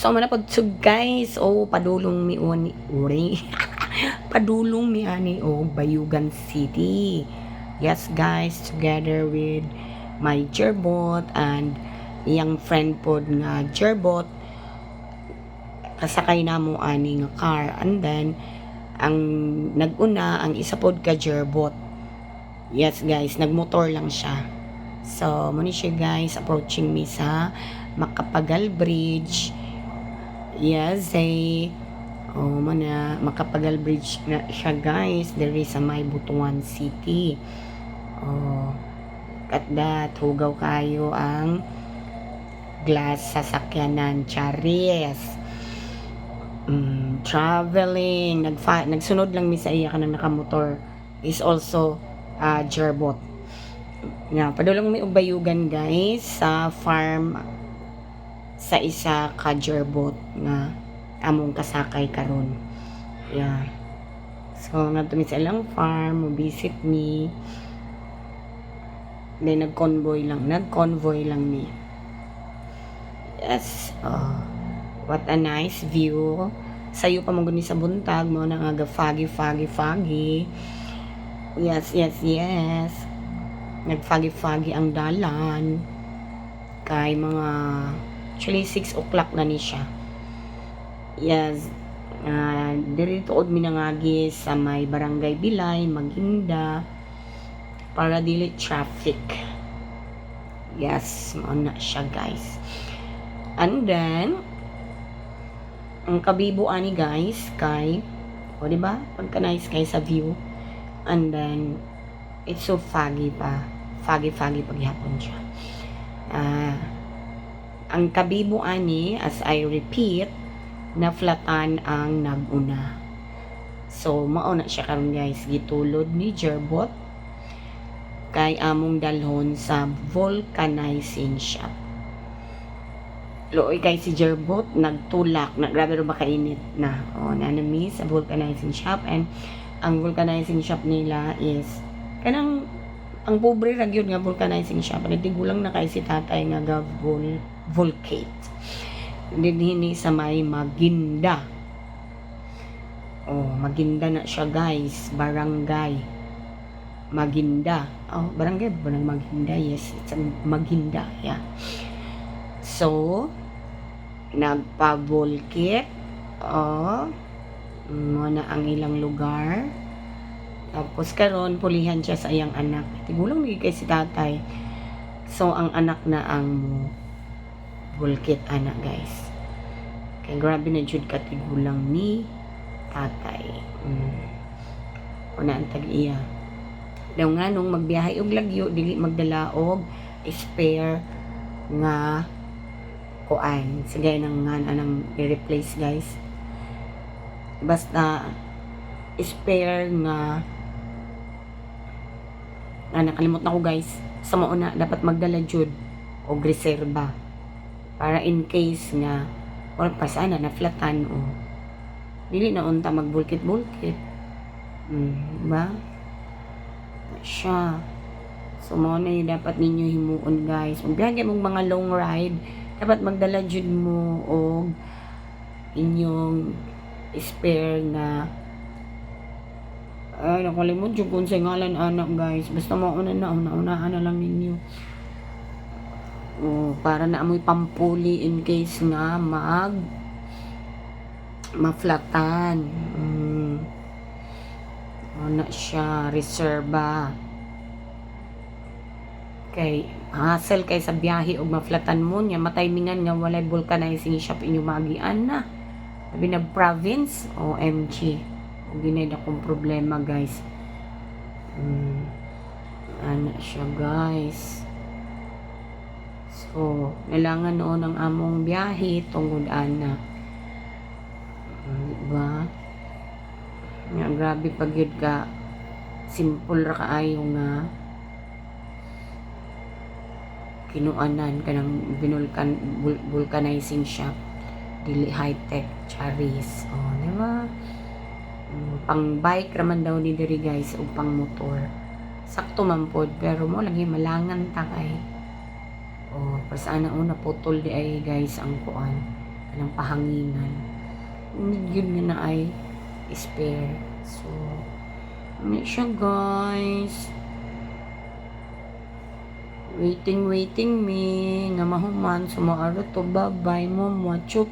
So mao na pod so guys, oh, padulong mi uni uri. Padulong mi ani og Bayugan City. Yes guys, together with my Jerbot and iyang friend pod nga Jerbot, kasakay namo ani nga car, and then ang naguna ang isa pod ka Jerbot. Yes guys, nagmotor lang siya. So, mao ni siya guys, approaching mi sa Makapagal Bridge. Yes, eh. Oh, mao na, Makapagal Bridge na siya guys. There is sa may Butuan City. Oh, at that, hugaw kayo ang glass sa sakyanan. Charis. Traveling. Nagsunod lang mi sa iya kanang nakamotor. Is also Jerbot. Nga, padulong mi og Bayugan guys, sa farm sa isa ka Jerbot nga among kasakay karon. Yeah. So, ngadto mi sa ilang farm, mo visit mi. Then nag-convoy lang, nag-convoy lang mi. Yes. Oh, what a nice view. Sayo pa mo guni sa buntag mao na nga foggy, foggy, foggy. Yes. Nag-foggy foggy ang dalan. Kay mga actually 6 o'clock na ni siya. Yes. Diri tuod mi nangagi sa may Barangay Bilay, Maginda, para dili traffic. Yes, mao na siya guys. And then ang kabibo ani guys kay, o di ba? Pagka nice kay sa view. And then it's so foggy pa. Foggy foggy paghapon siya. Ah, ang kabibo ani, as I repeat, naflatan ang naguna. So mao na siya karon guys, gitulod ni Jerbot kay among dalhon sa vulcanizing shop. Luoy kay si Jerbot nagtulak na, grabe ro ba kainit na. Oh, nanami sa vulcanizing shop, and ang vulcanizing shop nila is kanang ang pobre ra gyud nga vulcanizing shop. Nagtigulang na kay si tatay nga ga vulcate dinhi sa may Maginda. Oh, Maginda na siya guys, Barangay Maginda. Oh, barangay ba ng Maginda? Yes, it's a Maginda, yeah. So nagpa-volkit. Oh, mao na ang ilang lugar. Tapos karon pulihan siya sa iyang anak. Tigulang lagi kay si tatay. So ang anak na ang mo vulkit ana guys. Kay grabe na jud katigulang ni tatay. Una ang tag-iya. Daw nga nung magbiyahe og lagyo, dili magdala og spare nga kuan. Sige nang nga anang i-replace guys. Basta spare nga nga nakalimot na ko guys. Sa mauna dapat magdala jud og reserba para in case nga or pa sana na flatan o dili na unta magbulkit-bulkit. Ba? Siya. So, mao na yung dapat ninyo himuon guys. Magbiyahe mong mga long ride, dapat magdala jud mo og inyong spare na, ay, nakalimot jud kung sa ngalan anak guys. Basta mauna na, una-unaan na lang ninyo. Oh, para na amoy pampuli in case nga maflatan. Ano siya, reserba. Kay hassle kay sa biyahe og maflatan mo niya, mataymingan nga walay vulcanizing shop inyo maagian na. Labi na province, OMG. Og ginay akong problema guys. Ana siya guys. So, kailangan noon ang among biyahe tungod ana. Diba? Nga grabe pag yun ka simple ra kaayo nga kinuanan kanang vulcanizing shop, dili high tech, charis. Oh, di ba? Pang bike raman daw ni diri guys ug pang motor, sakto man pod, pero mo lagi malangan ta kay, oh, para ana una putol di ay guys ang kuan. Kanang pahanginan. Yun nga na ay spare. So, ano siya, guys. Waiting, waiting me nga mahuman. Sumaaro to. Bye-bye mo mo. Chup.